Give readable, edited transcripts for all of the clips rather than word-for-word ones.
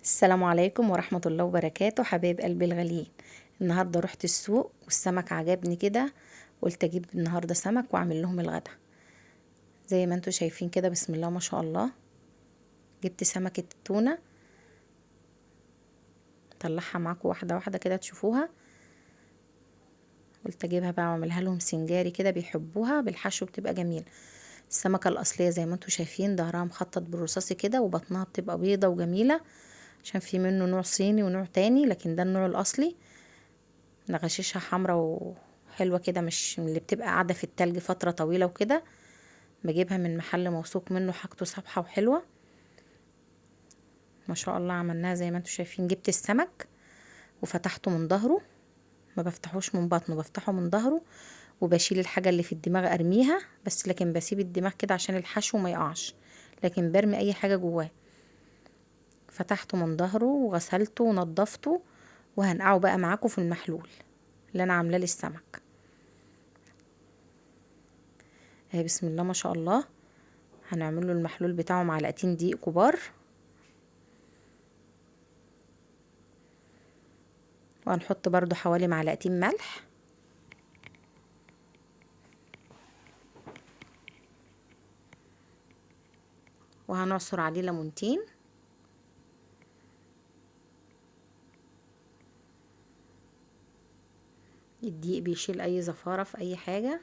السلام عليكم ورحمة الله وبركاته. حبايب قلبي الغاليين، النهاردة رحت السوق والسمك عجبني كده، قلت اجيب النهاردة سمك واعمل لهم الغدا. زي ما انتوا شايفين كده، بسم الله ما شاء الله. جبت سمكة تونة، طلعها معاكم واحدة واحدة كده تشوفوها. قلت اجيبها بقى واعملها لهم سنجاري كده، بيحبوها بالحشو بتبقى جميلة. السمكة الأصلية زي ما انتوا شايفين ظهرها مخطط بالرصاصي كده، وبطنها بتبقى بيضة وجميلة، عشان في منه نوع صيني ونوع تاني، لكن ده النوع الأصلي. نغششها حمرا وحلوة كده، مش اللي بتبقى قاعدة في التلج فترة طويلة وكده. بجيبها من محل موثوق منه، حاجته صبحة وحلوة ما شاء الله. عملناها زي ما انتوا شايفين. جبت السمك وفتحته من ظهره، ما بفتحوش من بطنه، بفتحه من ظهره، وبشيل الحاجة اللي في الدماغ ارميها بس، لكن بسيب الدماغ كده عشان الحشو ما يقعش، لكن برمي اي حاجة جواه. فتحته من ظهره وغسلته ونضفته، وهنقعه بقى معاكم في المحلول اللي انا عاملاه للسمك. اهي بسم الله ما شاء الله. هنعمل له المحلول بتاعه معلقتين دقيق كبار، وهنحط برضو حوالي معلقتين ملح، وهنعصر عليه ليمونتين، الدقيق بيشيل اي زفارة في اي حاجة،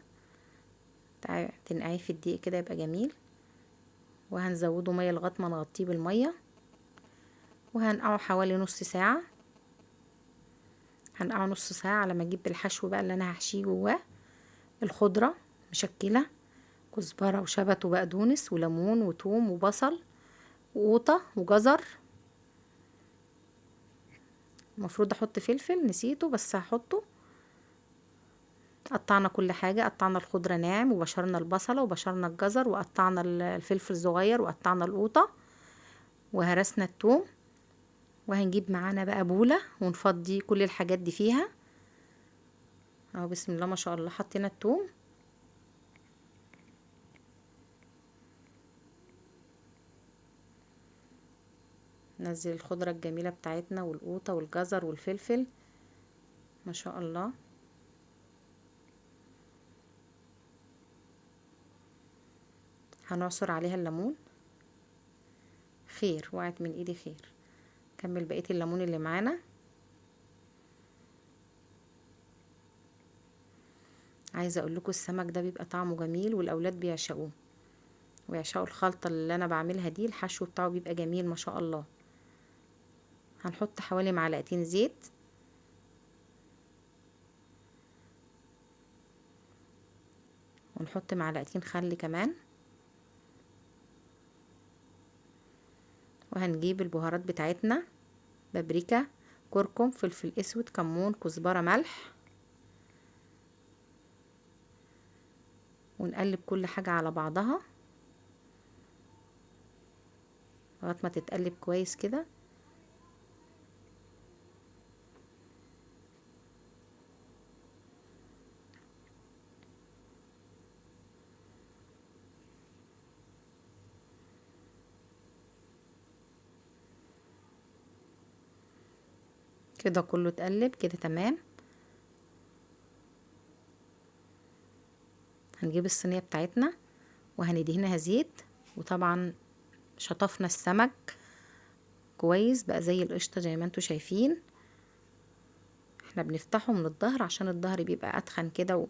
تنقعيه في الدقيق كده يبقى جميل. وهنزوده مية لغاية ما نغطيه بالمية، وهنقعه حوالي نص ساعة. هنقعه نص ساعة على ما اجيب الحشو بقى اللي انا هحشيه جواه. الخضرة مشكلة، كزبرة وشبت وبقدونس وليمون وتوم وبصل وقوطة وجزر. المفروض احط فلفل، نسيته بس هحطه. قطعنا كل حاجة، قطعنا الخضرة ناعم، وبشرنا البصلة وبشرنا الجزر، وقطعنا الفلفل صغير، وقطعنا القوطة، وهرسنا التوم. وهنجيب معانا بقى بولة ونفضي كل الحاجات دي فيها. اهو بسم الله ما شاء الله. حطينا التوم، نزل الخضرة الجميلة بتاعتنا والقوطة والجزر والفلفل ما شاء الله. هنعصر عليها الليمون. خير وقعت من ايدي، خير. كمل بقية الليمون اللي معانا. عايزة اقول لكم السمك ده بيبقى طعمه جميل، والاولاد بيعشقوه ويعشقوا الخلطة اللي انا بعملها دي، الحشو بتاعه بيبقى جميل ما شاء الله. هنحط حوالي معلقتين زيت، ونحط معلقتين خل كمان، وهنجيب البهارات بتاعتنا: بابريكا، كركم، فلفل اسود، كمون، كزبرة، ملح، ونقلب كل حاجة على بعضها لغاية ما تتقلب كويس كده. كده كله اتقلب كده تمام. هنجيب الصينية بتاعتنا وهندهنها زيت، وطبعا شطفنا السمك كويس بقى زي القشطة زي ما انتوا شايفين. احنا بنفتحه من الظهر عشان الظهر بيبقى اتخن كده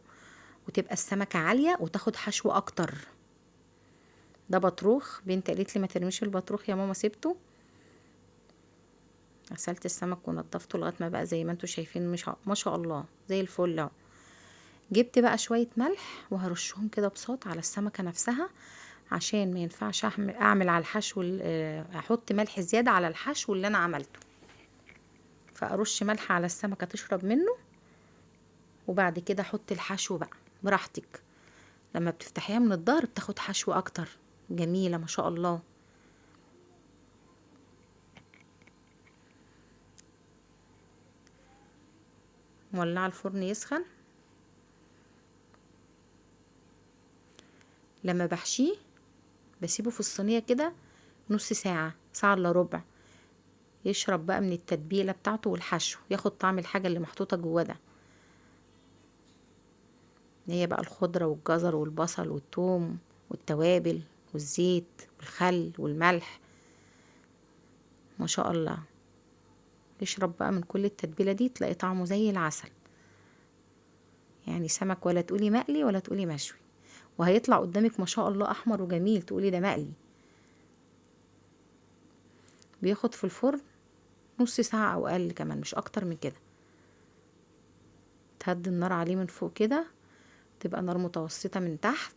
وتبقى السمكة عالية وتاخد حشو اكتر. ده بطروخ، بنت قالت لي ما ترميش البطروخ يا ماما، سبته. غسلت السمك ونضفته لغاية ما بقى زي ما انتوا شايفين، مش ما شاء الله زي الفل اهو. جبت بقى شوية ملح وهرشهم كده بساط على السمكة نفسها، عشان ما ينفعش اعمل على الحشو احط ملح زيادة على الحشو اللي انا عملته، فارش ملح على السمكة تشرب منه، وبعد كده احط الحشو بقى براحتك. لما بتفتحيها من الظهر بتاخد حشو اكتر، جميلة ما شاء الله. مولعه الفرن يسخن. لما بحشيه بسيبه في الصينية كده نص ساعة، ساعة الا ربع، يشرب بقى من التتبيله بتاعته والحشو، ياخد طعم الحاجة اللي محطوطة جوه ده، هي بقى الخضرة والجزر والبصل والثوم والتوابل والزيت والخل والملح. ما شاء الله يشرب بقى من كل التتبيله دي، تلاقي طعمه زي العسل. يعني سمك ولا تقولي مقلي ولا تقولي مشوي، وهيطلع قدامك ما شاء الله احمر وجميل، تقولي ده مقلي. بياخد في الفرن نص ساعة او اقل كمان، مش اكتر من كده. تهدي النار عليه من فوق كده، تبقى نار متوسطة من تحت،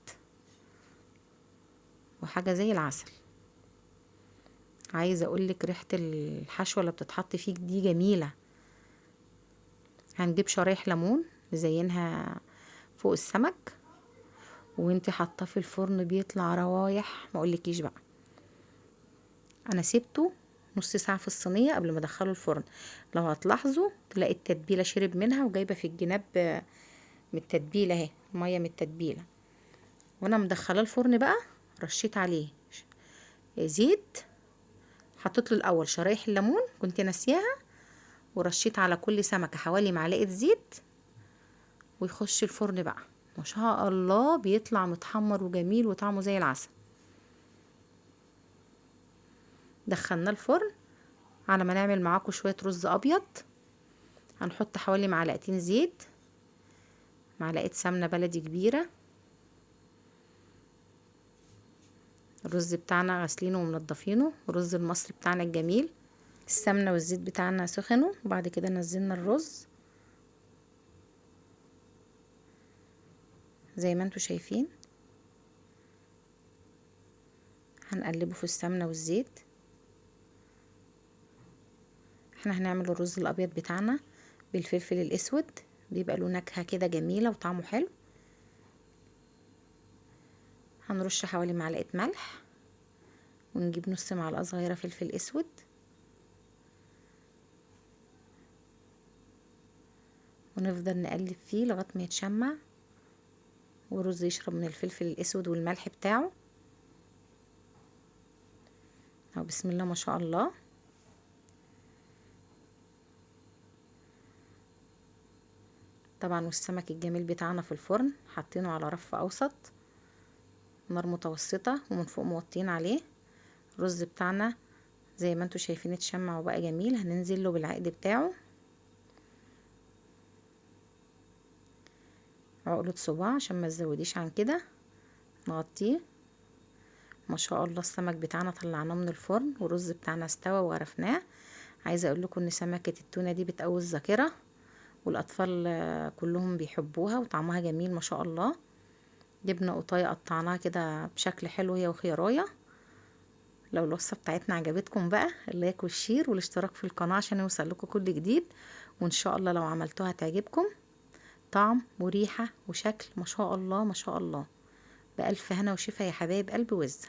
وحاجة زي العسل. عايزة اقولك ريحة الحشوة اللي بتتحط فيك دي جميلة. هنجيب شرايح ليمون نزينها فوق السمك، وانت حاطاه في الفرن بيطلع روايح ما اقولكيش بقى. انا سبته نص ساعة في الصينية قبل ما ادخله الفرن. لو هتلاحظوا تلاقي التتبيلة شرب منها، وجايبة في الجناب من التتبيلة اهي، مية من التتبيلة. وانا مدخلاه الفرن بقى رشيت عليه زيت، حطيت له الاول شرايح الليمون كنت ناسياها، ورشيت على كل سمكة حوالي معلقة زيت، ويخش الفرن بقى. ما شاء الله بيطلع متحمر وجميل وطعمه زي العسل. دخلنا الفرن. على ما نعمل معاكم شوية رز ابيض، هنحط حوالي معلقتين زيت، معلقة سمنة بلدي كبيرة. الرز بتاعنا غسلينه ومنضفينه، الرز المصري بتاعنا الجميل. السمنة والزيت بتاعنا سخنوا، وبعد كده نزلنا الرز زي ما انتوا شايفين. هنقلبه في السمنة والزيت. احنا هنعمل الرز الابيض بتاعنا بالفلفل الاسود، بيبقى له نكهة كده جميلة وطعمه حلو. هنرش حوالي معلقة ملح، ونجيب نص معلقة صغيرة فلفل اسود، ونفضل نقلب فيه لغاية ما يتشمع والرز يشرب من الفلفل الاسود والملح بتاعه. اهو بسم الله ما شاء الله. طبعا والسمك الجميل بتاعنا في الفرن حاطينه على رف اوسط، نار متوسطة، ومن فوق موطين عليه. الرز بتاعنا زي ما انتوا شايفين اتشمع وبقى جميل. هننزل له بالعقد بتاعه، عقلة صباع عشان ما تزوديش عن كده، نغطيه. ما شاء الله السمك بتاعنا طلعناه من الفرن، والرز بتاعنا استوى وغرفناه. عايزه اقول لكم ان سمكة التونه دي بتقوي الذاكرة، والاطفال كلهم بيحبوها وطعمها جميل ما شاء الله. جبنا قطايه قطعناها كده بشكل حلو هي وخيرايه. لو الوصفة بتاعتنا عجبتكم بقى ال like وال share والاشتراك في القناة عشان يوصل لكم كل جديد، وان شاء الله لو عملتوها تعجبكم. طعم وريحه وشكل ما شاء الله ما شاء الله. بألف هنا وشفا يا حبايب قلب وزة.